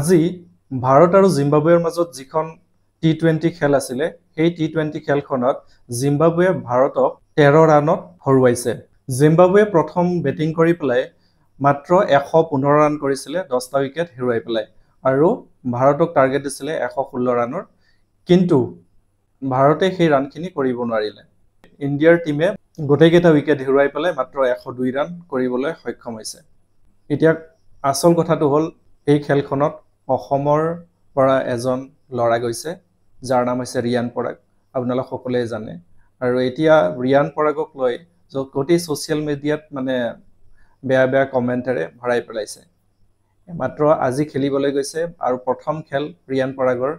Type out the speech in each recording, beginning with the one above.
আজি ভাৰত আৰু জিম্বাবুৱেৰ মাজত যিখন টি-20 খেল আছিলে, সেই টি-20 খেলখনত জিম্বাবুৱে ভাৰতক 13 ৰানত হৰুৱাইছে। জিম্বাবুৱে প্ৰথম বেটিং কৰি পেলাই মাত্ৰ 115 ৰান কৰিছিলে 10টা উইকেট হেৰুৱাই পেলাই, আৰু ভাৰতক টাৰ্গেট দিছিলে 116 ৰানৰ, কিন্তু ভাৰতে সেই ৰানখিনি কৰিব নোৱাৰিলে। ইণ্ডিয়াৰ টীমে গোটেইকেইটা উইকেট হেৰুৱাই পেলাই মাত্ৰ 102 ৰান কৰিবলৈ সক্ষম হৈছে। এতিয়া আচল কথাটো হ'ল, এই খেলখনত অসমৰ পৰা এজন ল'ৰা গৈছে, যাৰ নাম হৈছে ৰিয়ান পৰাগ, আপোনালোক সকলোৱে জানে। আৰু এতিয়া ৰিয়ান পৰাগক লৈ গোটেই ছ'চিয়েল মিডিয়াত মানে বেয়া বেয়া কমেণ্টেৰে ভৰাই পেলাইছে। মাত্ৰ আজি খেলিবলৈ গৈছে আৰু প্ৰথম খেল ৰিয়ান পৰাগৰ,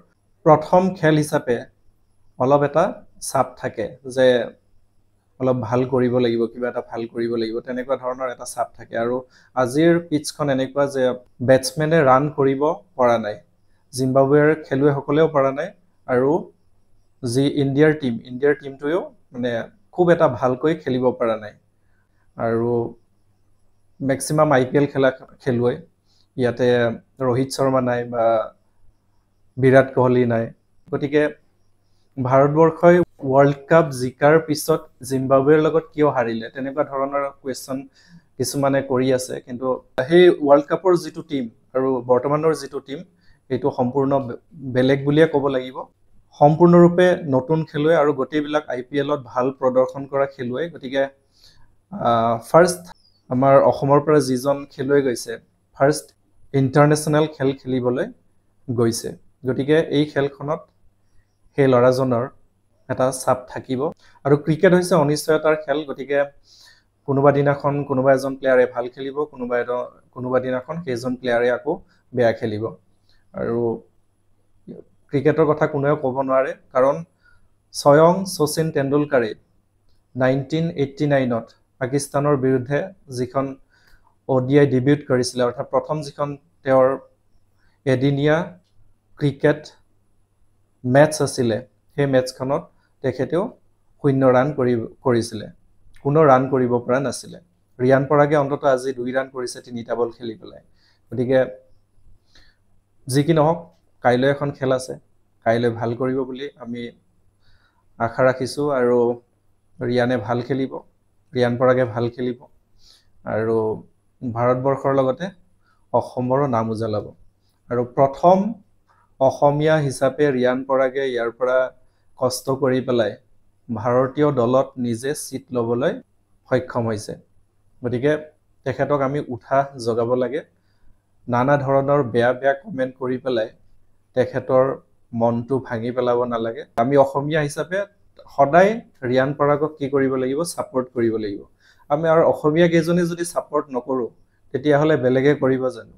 প্ৰথম খেল হিচাপে অলপ এটা চাপ থাকে যে অলপ ভাল কৰিব লাগিব, কিবা এটা ভাল কৰিব লাগিব, তেনেকুৱা ধৰণৰ এটা চাপ থাকে। আৰু আজিৰ পিটছখন এনেকুৱা যে বেটছমেনে ৰান কৰিব পৰা নাই, জিম্বাবুৱেৰ খেলুৱৈসকলেও পৰা নাই, আৰু যি ইণ্ডিয়াৰ টীম, ইণ্ডিয়াৰ টীমটোৱেও মানে খুব এটা ভালকৈ খেলিব পৰা নাই। আৰু মেক্সিমাম আই পি এল খেলা খেলুৱৈ ইয়াতে ৰোহিত শৰ্মা নাই বা বিৰাট কোহলি নাই। গতিকে ভাৰতবৰ্ষই ৱৰ্ল্ড কাপ জিকাৰ পিছত জিম্বাবুৱেৰ লগত কিয় হাৰিলে, তেনেকুৱা ধৰণৰ কুৱেশ্যন কিছুমানে কৰি আছে। কিন্তু সেই ৱৰ্ল্ড কাপৰ যিটো টীম আৰু বৰ্তমানৰ যিটো টীম, সেইটো সম্পূৰ্ণ বেলেগ বুলিয়ে ক'ব লাগিব। সম্পূৰ্ণৰূপে নতুন খেলুৱৈ আৰু গোটেইবিলাক আই পি এলত ভাল প্ৰদৰ্শন কৰা খেলুৱৈ। গতিকে ফাৰ্ষ্ট আমাৰ অসমৰ পৰা যিজন খেলুৱৈ গৈছে, ফাৰ্ষ্ট ইণ্টাৰনেশ্যনেল খেল খেলিবলৈ গৈছে, গতিকে এই খেলখনত সেই ল'ৰাজনৰ এটা চাপ থাকিব। আৰু ক্ৰিকেট হৈছে অনিশ্চয়তাৰ খেল, গতিকে কোনোবা দিনাখন কোনোবা এজন প্লেয়াৰে ভাল খেলিব, কোনোবা দিনাখন সেইজন প্লেয়াৰে আকৌ বেয়া খেলিব। আৰু ক্ৰিকেটৰ কথা কোনেও ক'ব নোৱাৰে, কাৰণ স্বয়ং শচীন তেণ্ডুলকাৰে 1989ত পাকিস্তানৰ বিৰুদ্ধে যিখন অ' ডি আই ডেবিউট কৰিছিলে, অৰ্থাৎ প্ৰথম যিখন তেওঁৰ এদিনীয়া ক্ৰিকেট মেটছ আছিলে, সেই মেটছখনত তেখেতেও 0 ৰান কৰিছিলে, কোনো ৰান কৰিব পৰা নাছিলে। ৰিয়ান পৰাগে অন্ততঃ আজি 2 ৰান কৰিছে 3টা বল খেলি পেলাই। গতিকে যি কি নহওক, কাইলৈ এখন খেল আছে, কাইলৈ ভাল কৰিব বুলি আমি আশা ৰাখিছোঁ। আৰু ৰিয়ানে ভাল খেলিব, ৰিয়ান পৰাগে ভাল খেলিব আৰু ভাৰতবৰ্ষৰ লগতে অসমৰো নাম উজ্বলাব। আৰু প্ৰথম অসমীয়া হিচাপে ৰিয়ান পৰাগে ইয়াৰ পৰা কষ্ট কৰি পেলাই ভাৰতীয় দলত নিজে ছিট ল'বলৈ সক্ষম হৈছে। গতিকে তেখেতক আমি উৎসাহ যোগাব লাগে। নানা ধৰণৰ বেয়া বেয়া কমেণ্ট কৰি পেলাই তেখেতৰ মনটো ভাঙি পেলাব নালাগে। আমি অসমীয়া হিচাপে সদায় ৰিয়ান পৰাগক কি কৰিব লাগিব, ছাপৰ্ট কৰিব লাগিব। আমি আৰু অসমীয়া কেইজনে যদি ছাপৰ্ট নকৰোঁ, তেতিয়াহ'লে বেলেগে কৰিব জানো?